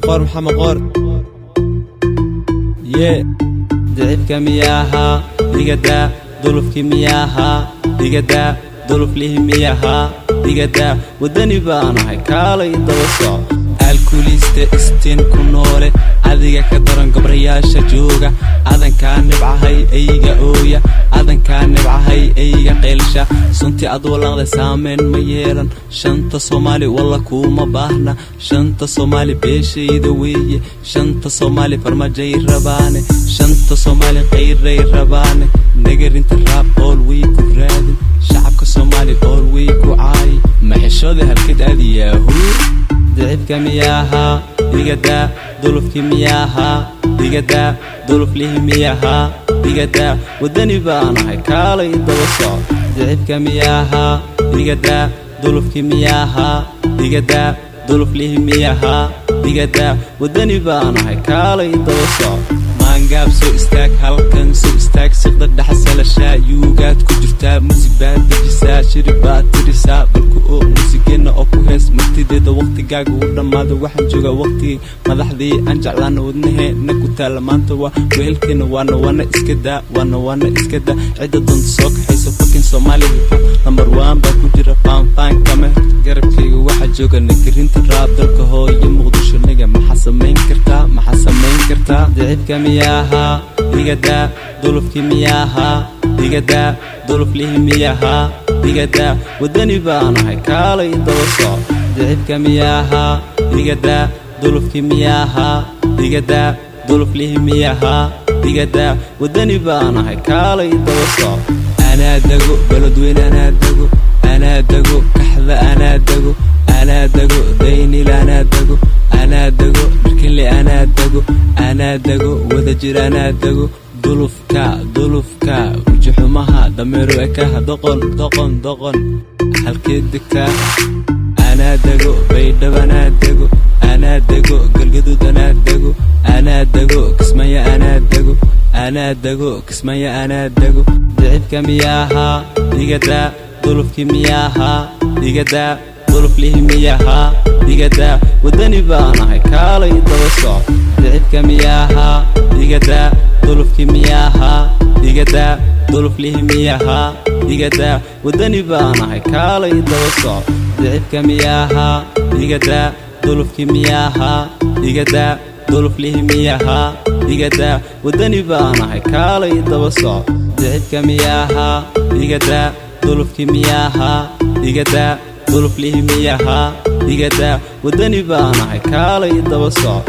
Qoor Maxamed Qoor yee. Dicibka miyaahaa igadaa, dulufki miyaahaa igadaa, duluflihi miyahaa igadaa? Waddani baanahay, kaalay daba soco. Alkuliiste istiin ku noole, adiga ka daran gobrayaasha jooga. Adankaa nibcahay eyga ooya, adankaa nibcahay eyga qeylsha. Sunti ad walaqda saameyn ma yeelan. Shanta Soomaali walla kuuma baahna. Shanta Soomaali beeshayda weeye. Shanta Soomaali farmajay rabaane, shanta Soomaali qayray rabaane. Nagarinta raab ool way ku raadin, shacabka Soomaali ool way ku caayi. Maxishooda halkeed aadiyaahu? Dicibka miyaahaa igadaa, dulufki miyaahaa igadaa, duluflihi miyahaa igadaa? Waddani baanahay, kaalay daba soco. Dicibka miyaahaa igadaa, dulufki miyaahaa igadaa, duluflihi miyahaa igadaa? Waddani baanahay, kaalay daba soco. Maangaab, soo istaag halkan, soo istaag. Siqda dhexsalashaa yuugaad ku jirtaa, musig baad dejisaa, shirib baad tirisaa. Balku oo muusigeenna oo ku hees martideeda. Waqtigaaga u dhammaada, waxaan joogaa waqtigii madaxdii aan jeclaana. Wadnaheena ku taalla maanta waa wehelkeena. Waana waana iska daa, waana waana iska daa. Cidda doonta soo kaxayso. Fucking Somali hip hop number one baa ku jira. Faanfaan kame garabkayga waxaa jooga nagarinta raab. Dalka hooyo Muqdisho niga, maxaa samayn kartaa? Maxaa samayn kartaa? Dicibka miyaahaa igadaa, dulufki miyaahaa igadaa, duluflihi miyahaa igadaa? Waddani baanahay, kaalay daba soco. Dicibka miyaahaa igadaa, dulufki miyaahaa igadaa, duluflihi miyahaa igadaa? Waddani baanahay, kaalay daba soco. Anaa dego Beledweyne, anaa dego, anaa dego Kaxda, anaa dego, anaa dego Daynil, anaa dego, anaa dego Dharkinle, anaa dego, anaa dego Wadajir, anaa dego. Dulufka, dulufka, wejixumaha, dameero ekaha, doqon, doqon, doqon, halkeed degtaa? Anaa dego Baydhab, anaa dego, anaa dego Galgaduud, anaa dego, anaa dego Kismaayo, anaa dego, anaa dego Kismaayo, anaa dego. Dicibka miyaahaa igadaa, dulufki miyaahaa igadaa, duluflihi miyahaa igadaa? Waddani baanahay, kaalay daba soco. Dicibka miyaahaa igadaa, dulufki miyaahaa igadaa, duluflihi miyahaa igadaa? Waddani baanahay, kaalay daba soco. Dicibka miyaahaa igadaa, dulufki miyaahaa igadaa, duluflihi miyahaa igadaa? Waddani baanahay, kaalay daba soco. Dicibka miyaahaa igadaa, dulufki miyaahaa igadaa, duluflihi miyahaa igadaa? Waddani baanahay, kaalay daba soco.